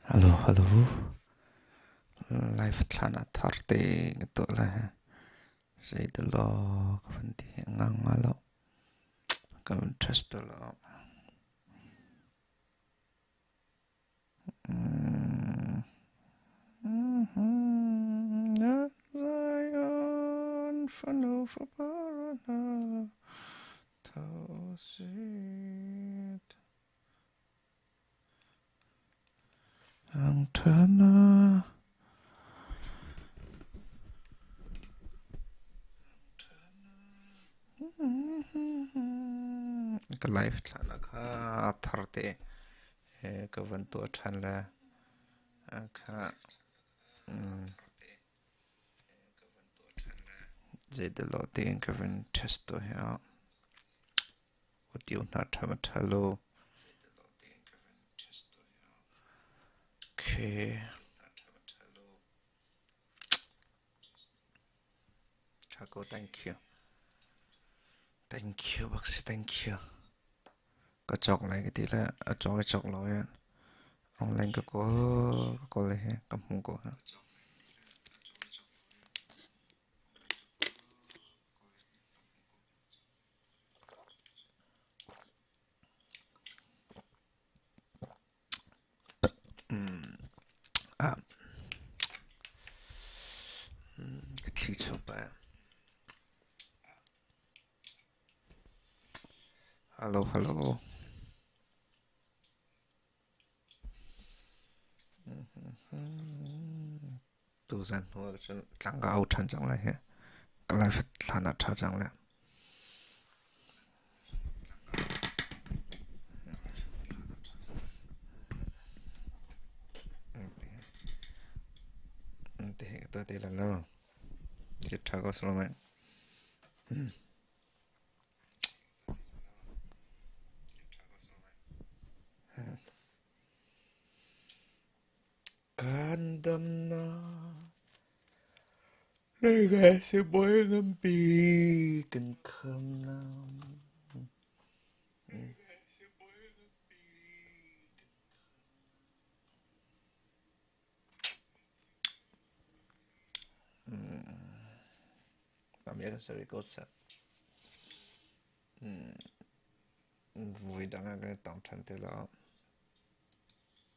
Hello, hello. Live thlan ah thar te ka tuah lai. Zeidalaw ka van ti ngang nga lo. Ka van test to lo. Zion fanu fapa hna tho sit. Angthana. Ka live thlan kha thar te ka van tuah ṭhan le kha zeidalo tiin ka van test tuah hi a Utiu hna ṭha ma ṭha lo. Okay. Ṭha ko, thank you. Thank you bak si, thank you. Ka cawk lai ka ti le a cawk i cawk lo i online ka kawl ka kawl hi ka hmu ko ha. Ka thli chuak pah. Hello, hello. Tuzan hnu ah cun tlang ka au ṭhan cang lai hi. Ka life thlan ah ṭha cang lai. Ti to ti la lo. Ti ṭha ko salome. Kan damnak Hika sibawi nganpi kan khamnak. Vui dang ah kan i tong ṭhan te lo.